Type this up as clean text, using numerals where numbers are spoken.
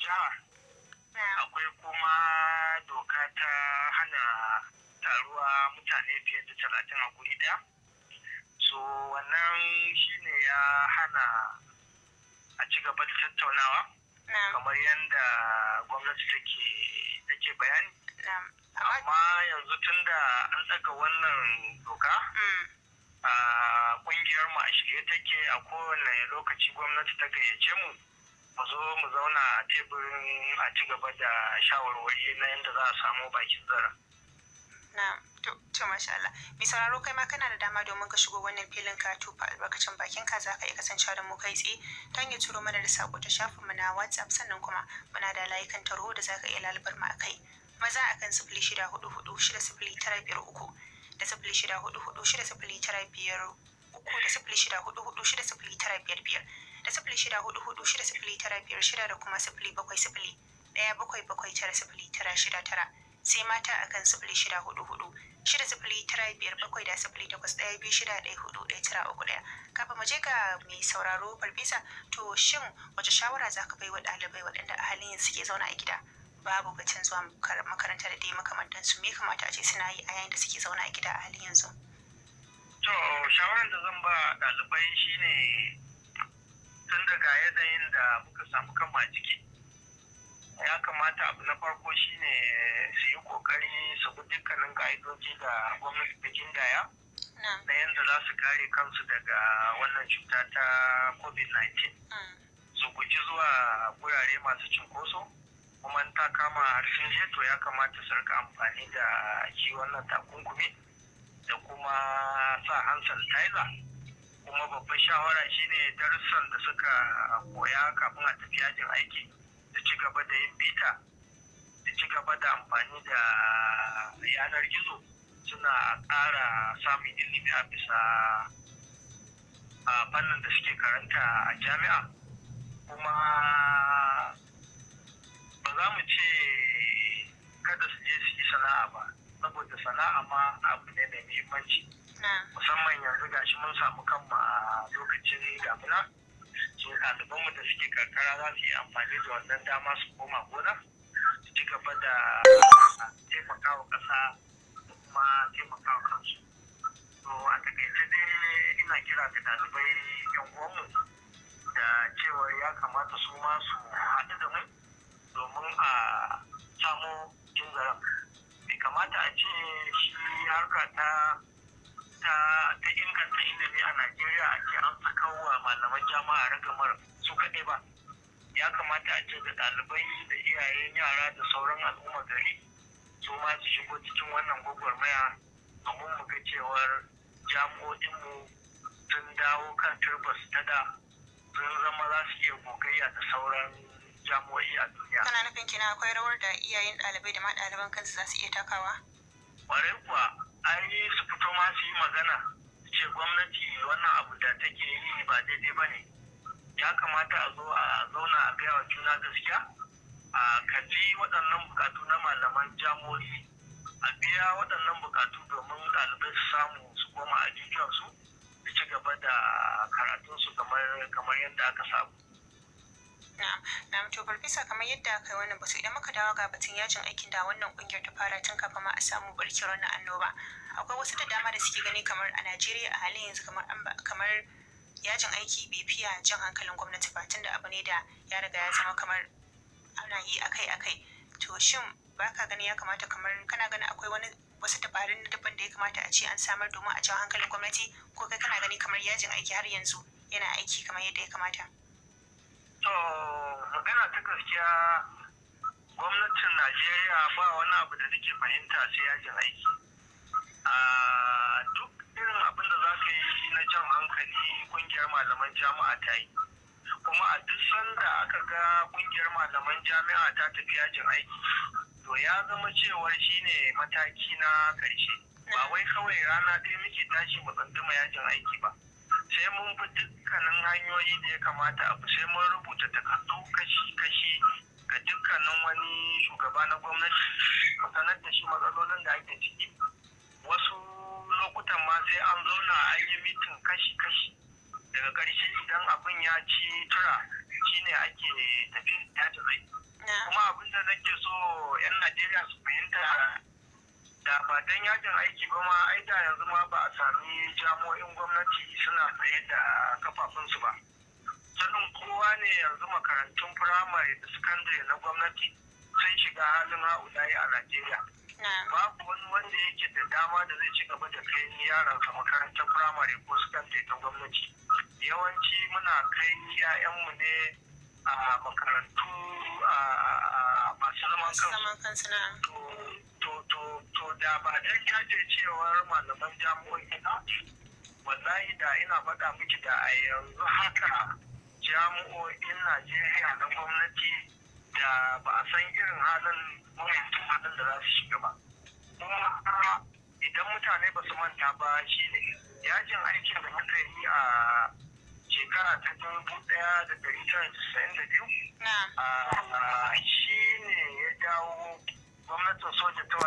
jiha. Akwai kuma doka ta hana taruwa mutane fiye da 30 a guri ɗaya. So wannan shine ya hana a ci gaba da tattaunawa kamar yadda gwamnati take bayani. Amma yanzu tunda an ɗaga wannan doka, a ƙungiyar mu a shirye take a kowane lokaci gwamnati ta gayyace mu, mu zo mu zauna a teburin a ci gaba da shawarwari na yadda za a samu bakin zaren. Na'am, to masha Allah. Mai sauraro, kai ma kana da dama domin ka shigo wannan filin ka tofa albarkacin bakin ka. Za ka iya kasancewa da mu kai tsaye ta hanyar turo mana da sako ta shafin mu na WhatsApp, sannan kuma muna da layukan tarho da za ka iya lalubar mu akai. Maza akan 064460953 da 0644609553 da 0644609555 da 0644609556 da kuma 07017779069. Sai mata akan 0644609557 da 08126141931. Kafin mu je ga mai sauraro, farfesa, to shin wace shawara za ka bai wa ɗalibai waɗanda a halin yanzu suke zaune a gida, babu batun zuwa makaranta da dai makamantansu? Me kamata a ce suna yi a yayin da suke zaune a gida a halin yanzu? To, shawaran da zan ba ɗalibai shine, tun daga yanayin da muka samu kanmu a ciki, ya kamata abu na farko shine su yi kokari su bi dukkanin ka'idoji da gwamnati ta gindaya na yadda za su kare kansu daga wannan cuta ta COVID-19. Su guji zuwa gurare masu cunkoso, kuma in ta kama har sun je, to ya kamata su rika amfani da shi wannan takunkumi da kuma sa hand sanitizer. Kuma babban shawara shine darussan da suka koya kafin a tafi yajin aiki, su ci gaba da yin bita, su ci gaba da amfani da yanar gizo, suna ƙara samun ilimi a bisa a fannin da suke karanta a jami'a. Kuma ba za mu ce kada su je su yi sana'a ba, saboda sana'a ma abu ne mai muhimmanci, musamman yanzu gashi mun samu kanmu a lokacin damina. So ɗalibanmu da suke karkara za su yi amfani da wannan dama su koma gona, su ci gaba da taimakawa ƙasa da kuma taimakawa kansu. To, a takaice dai ina kira ga ɗalibai yan uwanmu da cewar ya kamata su ma su haɗu da mu domin a samo cin zaren. Bai kamata a ce shi harka ta inganta ilimi a Najeriya a ce an saka wa malaman jami'a ragamar su kaɗai ba. Ya kamata a ce da ɗalibai da iyayen yara da sauran al'umma gari su ma su shigo cikin wannan gwagwarmaya domin mu ga cewar jami'o'inmu sun dawo kan turbas ta da, sun zama za su iya gogayya da sauran jami'o'i a duniya. Kana nufin kina akwai rawar da iyayen ɗalibai da ma ɗaliban kansu za su iya takawa? Ƙwarai kuwa, ai su fito ma su yi magana, su ce gwamnati wannan abu da take yi ba daidai ba ne. Ya kamata a zo a zauna a gaya wa juna gaskiya, a kalli waɗannan bukatu na malaman jami'o'i, a biya waɗannan bukatu domin ɗalibai su samu su koma ajujuwansu su ci gaba da karatunsu kamar yadda aka saba. Na'am, to farfesa, kamar yadda aka yi wannan batu, idan muka dawo ga batun yajin aikin da wannan kungiyar ta fara tun kafin ma a samu barkewar wannan annoba, akwai wasu da dama da suke gani kamar a Najeriya a halin yanzu kamar yajin aiki bai fiya jan hankalin gwamnati ba, tunda abu ne da ya riga ya zama kamar ana yi akai-akai. To shin baka gani ya kamata, kamar kana ganin akwai wani wasu dabarun na daban da ya kamata a ce an samar domin a jawo hankalin gwamnati, ko kai kana gani kamar yajin aiki har yanzu yana aiki kamar yadda ya kamata? To, magana ta gaskiya, gwamnatin Najeriya ba wani abu da take fahimta sai yajin aiki. A duk irin abin da za ka yi na jan hankali, kungiyar malaman jami'a ta yi. Kuma a duk sanda aka ga kungiyar malaman jami'a ta tafi yajin aiki, to ya zama cewar shine mataki na ƙarshe. Ba wai kawai rana ɗaya muke tashi mu tsunduma yajin aiki ba. Sai mun bi dukkanin hanyoyi da ya kamata abu, sai mun rubuta takardu kashi-kashi ga dukkanin wani shugaba na gwamnati, mu sanar da shi matsalolin da ake ciki. Wasu lokutan ma sai an zauna an yi mitin kashi-kashi. Daga ƙarshe idan abin ya ci tura, shine ake tafi yajin aiki. Najeriya su fahimta, da ba dan yajin aiki ba ma, ai da yanzu ma ba a sami jami'o'in gwamnati suna tsaye da kafafunsu ba. Sanin kowa ne yanzu makarantun firamare da sakandare na gwamnati sun shiga halin ha'ulayi a Najeriya. Babu wani wanda yake da dama da zai ci gaba da kai yaransa makarantar firamare ko sakandare ta gwamnati. Yawanci muna kai 'ya'yanmu ne a makarantu masu zaman kansu. To da ba dan jajircewar malaman jami'o'i ba, wallahi da ina faɗa miki da a yanzu haka jami'o'in Najeriya na gwamnati da ba a san irin halin mawuyacin halin da za su shiga ba. Kuma idan mutane ba su manta ba, shine yajin aikin da muka yi a shekara ta 1992 a